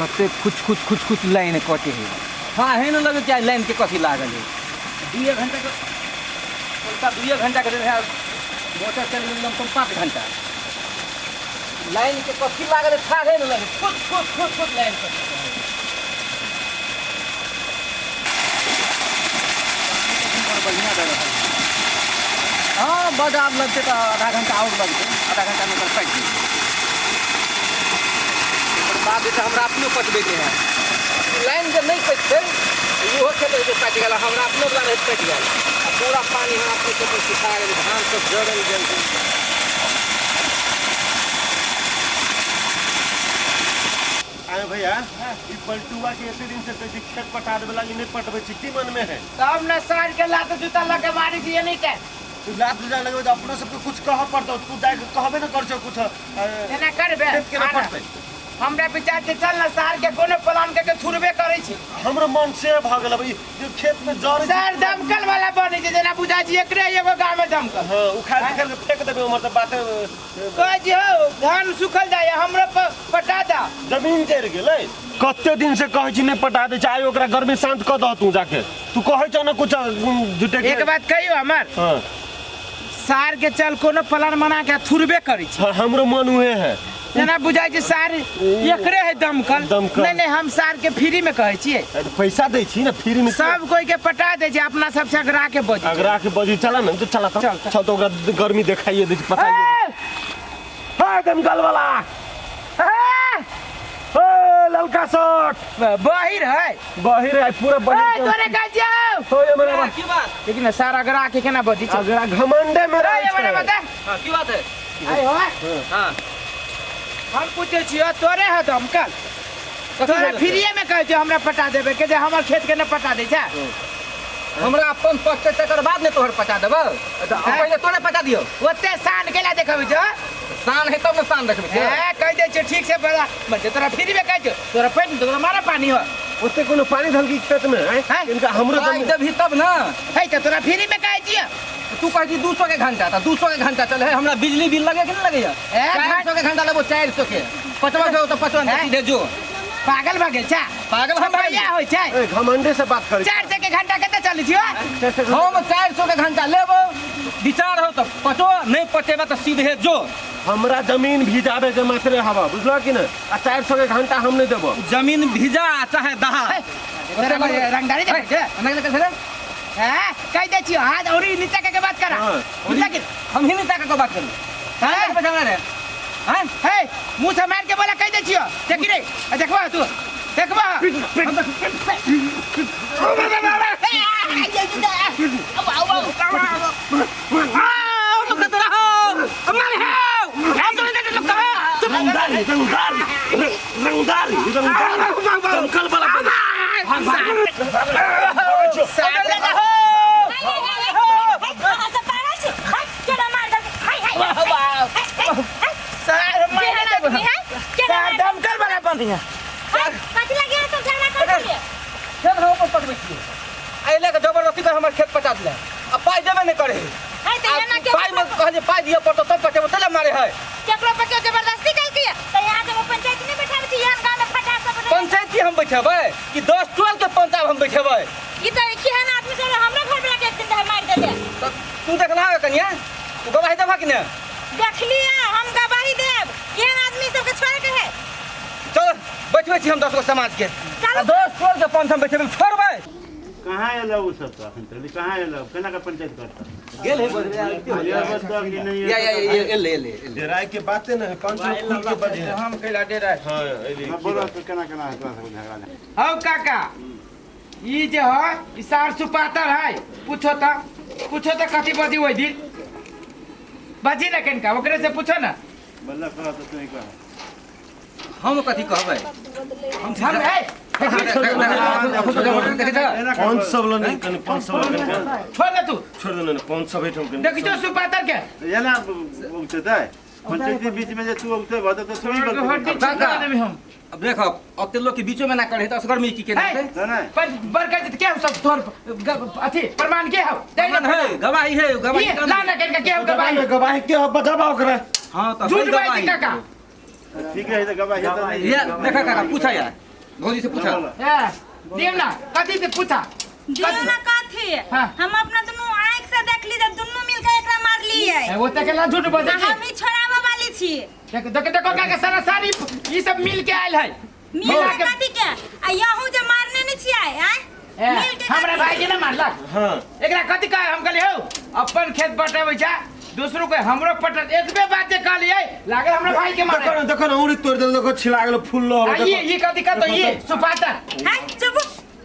कते खुच खुच खुच खुच लाइन कटे है। हाँ है न लगे कि आइ लाइन के कथी लागल है। 2 घंटा के पैसा, 2 घंटा के है, मोटर चल गेल लमसम 5 घंटा। लाइन के कथी लागल है था है न लगे, खुच खुच खुच खुच लाइन कटे है। बढ़िया दे रहल है। हाँ बड आब लगतै तऽ आधा घंटा आओर लगतै, आधा घंटामे ओकर पाकि जेतै। ओकर बाद जे हमरा अपनो पटबैके है। लाइन जे नहि कटतै इहो खेत जे कटि गेल, हमरा अपनो वला रहै कटि गेल आ पूरा पानि हमरा अपने खेतमे सुखा गेल, धान सब जरल गेल। आए भैया, ई पलटुआ के एते दिन से कहै छी खेत पटा देबे लागी, नहि पटबै छी, की मन में है? तब ने सार के लात जूता लगे मारी छी नहीं के। तू लात जूता लगेबै तऽ अपनो सबके कुछ कहऽ पड़तौ, तू जाके कहबे ने कर छौ कुछ। एना करबे खेत केना पटतै? हमरा विचार छै चल ना सार के कोनो प्लान के थुरबे करै छी। हमरो मन से भऽ गेल ई जे खेत में जर सार दमकल वाला बनै छै, जेना बुझा छी एकरे एगो गांव में दमकल। हां, उखाड़ के फेंक देबे उमर तऽ बात। कहै छी हौ धान सुखल जाय हमरो पटा दा। जमीन जरि गेलै। कते दिन से कहै छी नहि पटा दै छै, आइ ओकरा गर्मी शांत कऽ दह तू जाके। तू कहै छौ ने कुछ झूठे के। एक बात कहियो हमर। हाँ। सार के चल कोनो प्लान बना के थुरबे करै छी। हाँ, हमरो मन उहे है। जेना बुझाइ छै सार एकरे है दमकल। दमकल। नहीं नहीं, हम सार के फ्री में कहै छियै। अरे पैसा दै छी ने फ्री में। सब कोई के पटा दै छै, अपना सबसे अगरा के बजी। अगरा के बजी चला ने, तो चला तो। चल, चल। चल तो ओकरा गर्मी देखाइए दै छी, पताइए। हाय दमकल वाला। ए! ए ललका शर्ट। बहिर है। बहिर है पूरा बहिर। ए तोरे का जाओ। हो ये मेरा की बात? लेकिन ना सारा अगरा के केना बजी छै? अगरा घमंडे में ए रहै ये मेरा छै। बता। हाँ की बात है? आय हो। हाँ। हम पूछे छियो तोरे है दमकल। तोरा फ्रीए में कहै छियो हमरा पटा देबे के जे हमर खेत के न पटा दै छै। हमरा अपन पटतै तकर बाद ने तोहर पटा देबौ। तऽ हैं? पहिले तोरे पटा दियौ। ओते शान केला देखबै छौ? शान है तब ने शान देखबै छियै। ए कहि दै छियो ठीक से बड़ा बच्चे तोरा फ्री में कहै छियो तोरा पानि तोरा मारा पानी हो। ओते कोनो पानी धलकी खेत में हैं? हैं? इनका हमरो पाइ जमीन देबही तब ने। है तऽ तोरा फ्री में कहै छियो। तू कहै छी 200 के घंटा, तऽ 200 के घंटा चले है, हमरा बिजली बिल लगे कि नहीं लगैया? ए, 400 के घंटा लेबो, 400 के। 55 तऽ 55 हैं? सीधे जो। पागल भऽ गेल छै? पागल हम भऽ भैया होइ छै। ए घमंडे से बात करै। 400 के घंटा कते चलै छियो? हम 400 के घंटा लेबो, विचार हो तऽ पटो, नहीं पटेबा तऽ सीधे जो। हमरा जमीन भिजाबे के मात्रे हवा, बुझलो कि ने? आ 400 के घंटा हम नहीं देबो। जमीन भिजा चाहे दहा। तोरा रंगदारी देखै छै? नहीं लगै छै रे? हैं? कहि दै छियो हाथ औरी नीचा के बात करा। हाँ। नीचा के हम ही नीचा के बात करू। हैं? पैसा हमरा रे। हैं? हे मुंह से मार के बोला कहि दै छियो। देखी रे, आ देखबा तू। देखबा। रंगदारी रंगदारी रंगदारी रंगदारी दमकल वाला सर सर दमकल वाला बंद है। खेत हम अपन पटबै छियै। एहि लए कऽ जबरदस्ती कर हमर खेत पटा देलक आ पाइ देबे नहि करै है। पाइ मे कहलियै पाइ दिअ पड़तौ तब पटेबौ, तै लए मारे है। पंचायती हम बैठेबै कि 10 टोल के पंचायत हम बैठेबै? तऽ तू देखला कनिया, तू गवाही देबह कि नहि? देखलिए हम गवाही देब, एहन आदमी सबके छोड़े के है। चल बैठबै छी हम 10 गो समाज के। चलू। आ 10 टोल के पंच हम बैठेबै, छोड़बै। कहाँ एलौ उ सब तऽ अखन तक? कहाँ एलौ? केना के पंचायत करता? गेल है बजबै। ये बता कि नहीं? या या या एले एले एले। डेराय के बाते न है, पांच सौ खुल के बजे है। हम कैला डेरा। हाँ एली। हाँ, बोलो तो केना केना है तोरा सबके झगड़ा? हौ काका, ई जे है ई सार सुपातर है। पूछो त, पूछो त कथी बजी ओहि दिन बजी ना कनिका ओकरे से पूछो ना। बल्ला कह तो तू कह। हम कथी कहबै? हम है पाँच सौ वाला नहीं कनी, 500 वाला कनी। छोड़ ना तू। छोड़ दे ना, 500 बैठो कनी। देखी जो सुपातर के एना उगते तै पंचायत के बीच में जे तू उगते भत तो तू ही हड्डी बदलते। छुड़ा देबी हम। अब देखो अब ते लोग के बीचो में ना करे त असगर में की केना है। है। नहीं। पर बड़का जी के सब तोर अथी प्रमाण के हौ दे ना। है गवाही है गवाही। ये ला ना कनिका के हौ गवाही। गवाही के हो, बजाबा ओकरा। हां त झूठ बाजै काका। ठीक है, तो गवाही तो नहीं। ये देखा काका पूछा यार। भौजी से पूछा। ए, दियौ ना कथी से पूछा। दियो ना कथी। हाँ। हम अपना दुनू आँख से देखली जब दुनू मिलके एकरा मारलियै। ए, ओते के ना झूठ बजै आ छी। हम ई छोड़ाबऽ वाली छी। देखो देखो देखो काका सारा सारी ई सब मिल के आयल है। मिल मिला के के कथी के आ यहू जे मारने नहीं छियै आय ए, मिल के हमरा कथी? भाई के ना मारलक। हाँ एकरा कथी कहे हम कहलियै हौ अपन खेत बटेबै छै दूसरो के हमरो पटत एतबे बात जे कहलियै लागल हमरा भाई के मारे। देखो ना देखो ना उड़ी तोड़ देल देखो छिला गेल फूल आ ये कथी कहतो ये सुपातर। हाय चुप।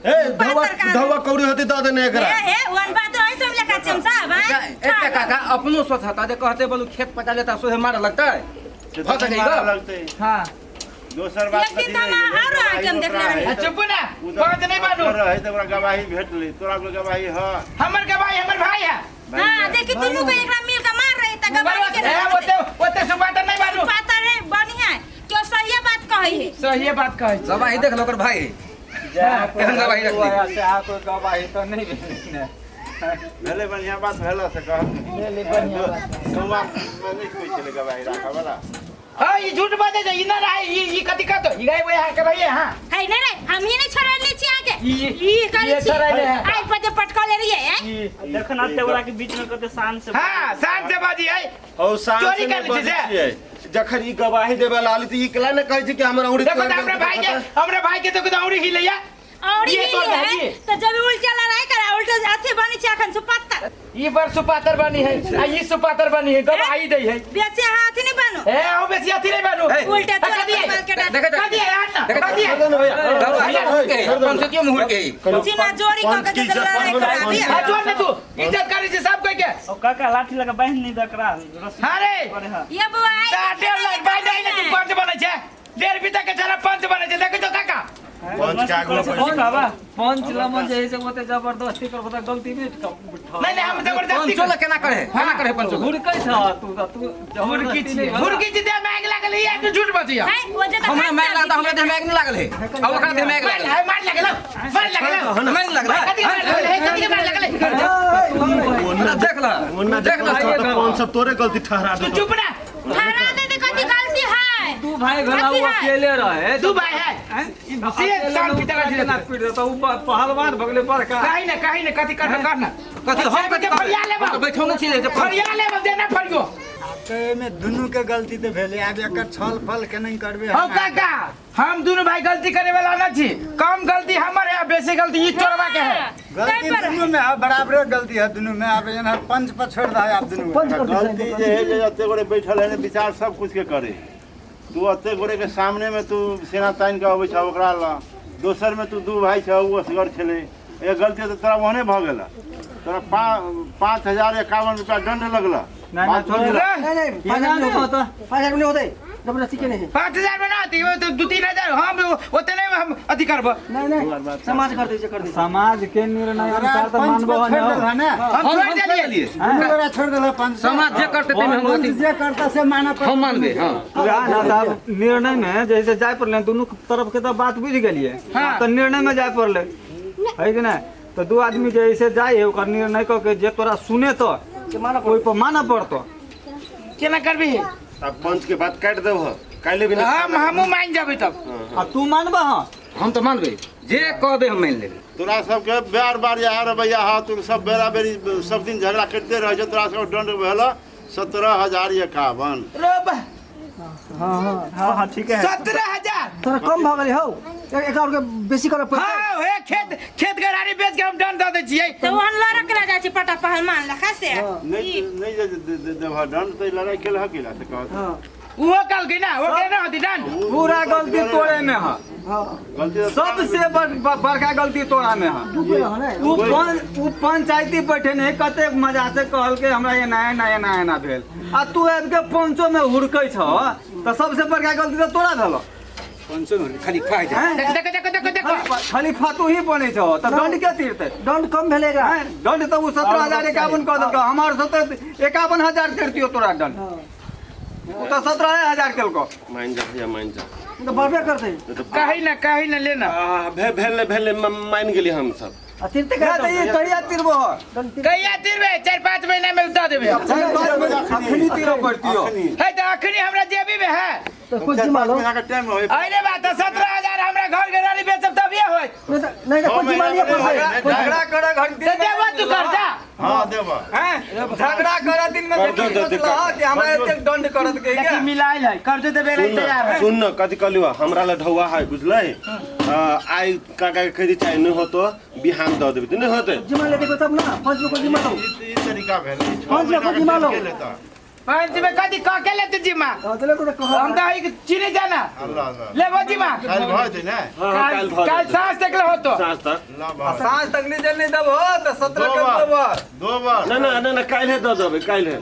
ए धौवा पातर का- धौवा कौड़ी होती दऽ देने एकरा। हे हे वन बात रही सब लेखा छियै हम सब आय। एकटा काका अपनो सोचता जे कहते बोलू खेत पटा लेता सोहे मारे लगतै भऽ सकै मारऽ गप। लगतै। हां दोसर बात एक दिन तऽ हम आरो आके हम देखने रही। आ चुप ना बात नहीं बानू। रहे तऽ ओकरा गवाही भेटलै तोरा को गवाही ह हमर गवाही हमर भाई है। हां देखी दुनू के एकरा मिल के मार रही त गवाही के ए ओते ओते सुपातर नहीं बानू। पातर है बढ़िया क्यों सही बात कहै है। सही बात कहै छी। गवाही देख लो ओकर भाई केहन गवाही रखली। से आ कोई गवाही तो नहीं भेलै ने। भेलै बढ़िया बात भेला से कह भेलै बढ़िया बात। गौवा में नहीं कोई छलै गवाही राखऽ वाला। हां ई झूठ बाजै छै ई ना रहे ई ई कथी कहतो ई गाय वहाँ के रहिए। हां है नहीं नहीं हम ही नहीं छोड़ले छी आके ई- ई करै ये छी छोड़ले है। आइ पर जे पटकले रहिए आय। ई देखन अते ओकरा के बीच में कते शान से हां शान से बाजी है। औ शान चोरी से करै नहि छै बजै से। छियै। जखन ई गवाही देबे लाली तऽ ई केला ने कहै छै कि हमरा उड़ी देखो तोड़ तऽ हमरा देल, भाई के हमरा भाई के देखो तऽ औरी हिलैया और ये ये तोड़ है दे, ये। तो जब उल्टा लड़ाई करा उल्टा अथी बनी छै अखन सुपातर। ई बर सुपातर बनी है आ ई सुपातर बनी है गवाही दै है। बेसी हाथी नहीं बनो। ए आओ बेसी अथी नहीं बनू। ए, उल्टा तोड़ कथी है? बाल के डाल। देखै कथी है हाथ ना देखै कथी है? छोड़ दे ना भैया। गवाही छोड़ के दे ना। पंचतियो मुहर के सीना जोड़ी क के जे लड़ाई कराबी। हां जोड़ ने तू इज्जत करी छै सब कोई के। ओ काका लाठी लगा बांध नहीं दकरा रस्सी हाँ रे। करे हा। ये बुआ आई 1.5 लाख बांध आई ने तू पंच बनै छै 1.5 बीता के जरा पंच बनै छै देखै तो काका। पंच के आगू में पंच बाबा पंच लमन जे है से ओते जबरदस्ती करबो तऽ गलती नहीं नहीं नहीं हम जबरदस्ती पंचो ला केना करे केना करे पंचो हुड़कै छ तू तू हुड़की छी हुड़की छी दे मांग लागल ई तू झूठ बजिया। है वो जे हमरा मार लागल हमरा देह में आगि नहीं लागल है आ ओकरा देह में आगि लागल मार मार लागल मार लागल मार लागल कथी मार लागल है कथी मार लागल देख ल ओन्ना देख ल कौन सब तोरे गलती ठहरा तू दे चुप ना ठहरा दे दे कथी गलती है। तू भाई भला कथी वो है? अकेले रहे तू भाई है से साल पिता का ना पीट देता उ पहलवान भगले बड़का कहीं ना कहीं ना कथी कर कर ना कथी हम कथी फरिया लेब हम तऽ बैठो नहि छी जे फरिया लेब दे ना फरियो। तऽ एहिमे दुनू के गलती तऽ भेलै आब एकर छल फल के नहीं करबै। हम काका हम दोनों भाई गलती करे वाला ना छी कम गलती हमर है बेसी गलती ई चोरवा के है। गलती दुनू में है बराबरे गलती है दुनू में आब एना पंच पर छोड़ दे आब दुनू गलती जे है जे एते गोरे बैठल है ने विचार सब कुछ के करे तू एते गोरे के सामने में तू सेना तानि के अबै छ ओकरा ला दोसर में तू दू भाई छ उ असगर छलै एक गलती तऽ तोरा ओहने भऽ गेल तोरा 5,051 रुपया दंड लगल। ना ना छोड़ दे एना नहीं होता 5,000 नहीं होतै जबरदस्ती के नहीं 5,000 में ना होती तो 2-3 हजार हम ओते नहीं हम अथी करब। नहीं नहीं समाज कर दै छै कर दै समाज के निर्णय अनुसार तऽ पंच मानबो पर छोड़ ने देलह ने हम हम छोड़ देलियै। दुनू गोरा छोड़ देलह पंच समाज जे करतै ताहिमे हम पंच अथी जे करता से मानऽ पड़तै। हम मानबै। हां ना साहब निर्णय में जैसे जाय पड़लै दुनू तरफ के तऽ बात बुझि गेलियै तऽ निर्णय में जाय पड़लै है कि नहीं तऽ दू आदमी जे ऐसे जाय है ओकर निर्णय कऽ के जे तोरा सुने तो ओहि पर मानऽ पड़तो। केना करबी अब पंच के बात काटि देबह काल्हि भी हम हमहूँ मान जेबै तब। आ तू मानबह? हाँ हम तऽ मानबै जे कह दे हम मान लेबै। तोरा सबके बार बार यहाँ रवैया है तू सब बेरा बेरी सब दिन झगड़ा करते रहे छौ तोरा सबके दंड भेल 17,051। रोब हां हां ठीक है 17,000 तोरा कम भऽ गेलै हौ एक और के बेसी करऽ पड़तै। हां हे खेत खेत गरारी बेच के हम दंड दऽ दै छियै। तऽ ओहन लड़क ला जाइ छै पटा पहलवान लखा से नहीं नहीं जे देबह दंड तऽ लड़ाई केलह केला से कहत उहो कहलकै ना ओकरे ना होती दंड। पूरा गलती तोरे में है गलती सबसे बड़का गलती तोरा में है। उ पंचायती बैठे नहीं कतेक मजा से कहलकै हमरा एना एना एना एना भेल आ तू आबि के पंचो में हुड़कै छह तऽ सबसे बड़का गलती तऽ तोरा भेल। पंचो में खाली खाइ छै। देखो देखो देखो देखो खाली फातू ही बनै छौ तऽ दंड के तीरतै? दंड कम भेलै एकरा। दंड तऽ उ 17,051 कऽ देलकौ हमर 51,000 तीरतियौ तोरा दंड उ तऽ 17,000 केलकौ। मान जा भैया मान जा तऽ बढ़बे करतै। कहीं ना कहीं ना लेना भेल भेल मान गेली हम सब। आ तीरतै ना तऽ ई कहिया तिरबो? कहिया तिरबे? 4-5 महीना में दऽ देबै। 4-5 महीना अखनी तिरऽ पड़तियौ। है तऽ अखनी हमरा जेबी में है तो कुछ जिम्मा लो। महीना के टाइम होय। अरे बात 17,000 हमरा पूरा घर घरारी बेचब तब ये होय। नहीं तो कोई जिम्मा लिया पड़ते। झगड़ा करे घर दिन तो देबो तू कर्जा। हां देबो। हैं झगड़ा करे दिन में देखी कि हमरा एतेक दंड करत के देखी मिलाइल है कर्जो देबे ला तैयार है। सुन न कथि कहलियो हमरा ला ढौआ है बुझलै। आई काका के खरीद चाहे नहीं होतो बिहान the देबे नहीं होते। जिम्मा ले देबो तब ना पंच में को जिम्मा लो। ई तरीका भेल। पंच में को जिम्मा लो। पंच में कथि क के लेते जिम्मा? हम त है चिनी जाना। अल्लाह अल्लाह लेबो जिम्मा। काल भ जे ने। हां काल साँझ तक ले होतो। साँझ तक साँझ तक नहीं जल्दी देबो त 17 के दो बार। दो बार ना ना ना ना काल है the देबे काल है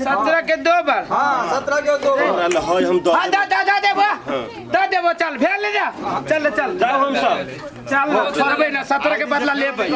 17 के दो बार। हां 17 के दो बार। हमरा है हम the हां the the देबो the देबो चल भेल ने चल चल जाओ हम सब चल छोड़बे ना 17 के बदला लेबै।